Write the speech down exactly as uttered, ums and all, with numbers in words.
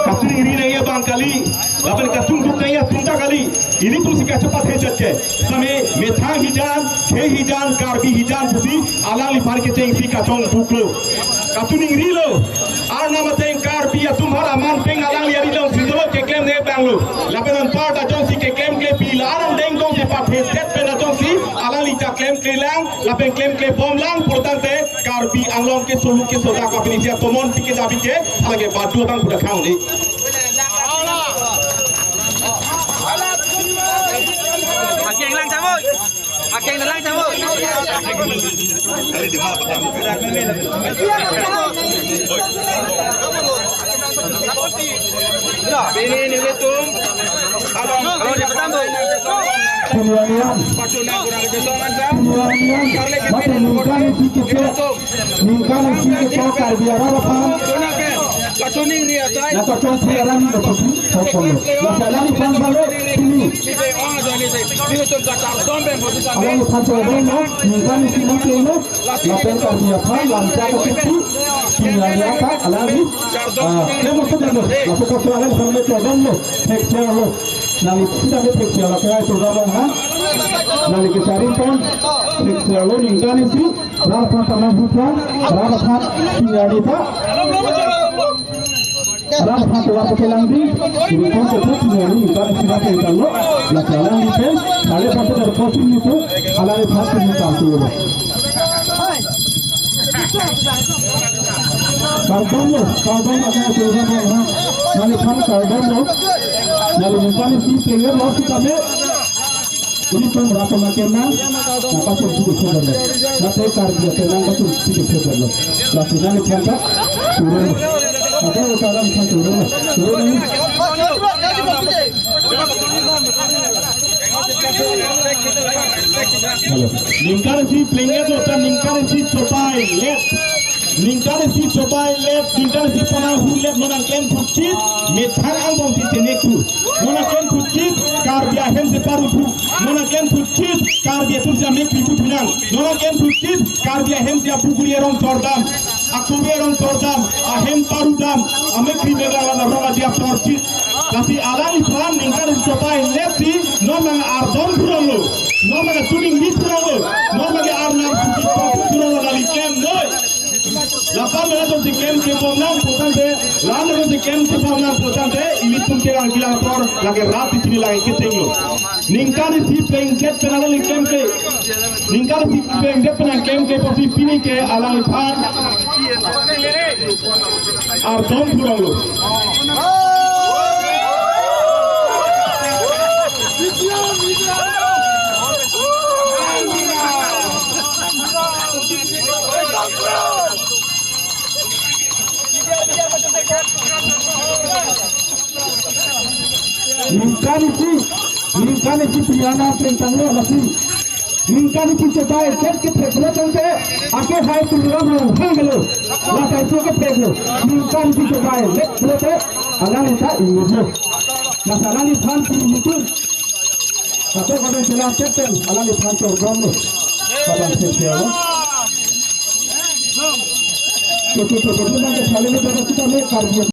Kachingri nangji abang kali, lapen kachingduk nangji atum ta kali. Ilitum si kachepathe chet ke. Same methang hijan, khei hijan, Karbi hijan pusi alangliphan kechengsi kachongduklo. Kachingrilo. Arnam ateng Karbi atum aphan aman pen alangli aridong si dolo keklemne abanglo. Lapen anparta jongsi keklemklepi la arong deng jongsi pathe chet pen jongsi alangli ta klemklelang, lapen klemklebomlang pulotangte Karbi Anglong ke soluk ke soda kapini sia tomon tike dabi ke, halake badu abang puda khang di. Akeng lang, Cabo. Akeng lang, Cabo. Ini, ini, ini, tum. Halo, halo, di petang, tuh. Kemudian, kemudian, maka ningkan isi kita, ningkan isi kita Karbi arat aphan. Na kacong si aran ni kacong si, kacong. Na salam phan balo, sini. Alangphan chobeng lo, ningkan isi na pleng lo, lapen Karbi aphan, lam cha kacong si, sini aja ka, alangli. Ah, ya, maksud ya, maksud. Lapen kacong alangphan le chobeng lo, thek sia lo. Nangli sida le thek sia lo, kaya chobeng lo, ha? Nangli kecari pon, thek sia lo, ningkan isi. Rat aphan tama hujan, rat aphan tinggal desa. Rat aphan tuar pakai langdi, ini pon tutup tinggal ini, bukan sida tinggal lo, lagi langdi pen, kali pon tutup posisi itu, alangphan tinggal tutup. Kardom lo, kardom lo, kardom lo, alangphan kardom lo, alangphan isi player lo, kita be. Ini pun berapa makin nang, apa pun sudah sudah. Nanti target tenang betul sudah sudah lo. Langsung aja kita turun. Ada orang kan turun, turun ini. Halo. Ningkan isi pleng lo, ningkan isi chobai let. Ningkan isi chobai let, ningkan isi panahu let, non nangklem puchit, methang angbong si tenek tu. Non nangklem puchit, Karbi ahem si paru tu. Non nangklem puchit, Karbi atum si amekri tu pinang. Non nangklem puchit, Karbi ahem si apukuri arong chordam, akuri arong chordam, ahem parudam, amekri melang la rong adia porchit. Lasi alangliphan ningkan isi chobai let si, non nang ardom purong lo, non nang tuning di purong lo, non nang arnam puchit purong lo, nangli klem noi. Lapen mena jongsi klemklebom nang pulotangte, lapen mena jongsi klemklebom nang pulotangte, ilitum kelang kelang apor, lake rat di sini lake kecheng lo. Ningkan isi plengdet pen alangli klemkle. Ningkan isi plengdet pen klemkle pusi pini ke alangliphan ardom purong lo. Ningkan isi, ningkan isi piyana tentang lo lasi. Ningkan isi chobai let kethek lo tangte, ake hai tulang lo hang lo. Lakai so kethek lo. Ningkan isi chobai let lo te, alangli ta ingut lo. Laso alangliphan pini itu. Atau kalau jelas cek ten, alangliphan chordom lo. Kadang sel sel lo. Tutu tutu tutu nang ke saling itu kita me Karbi.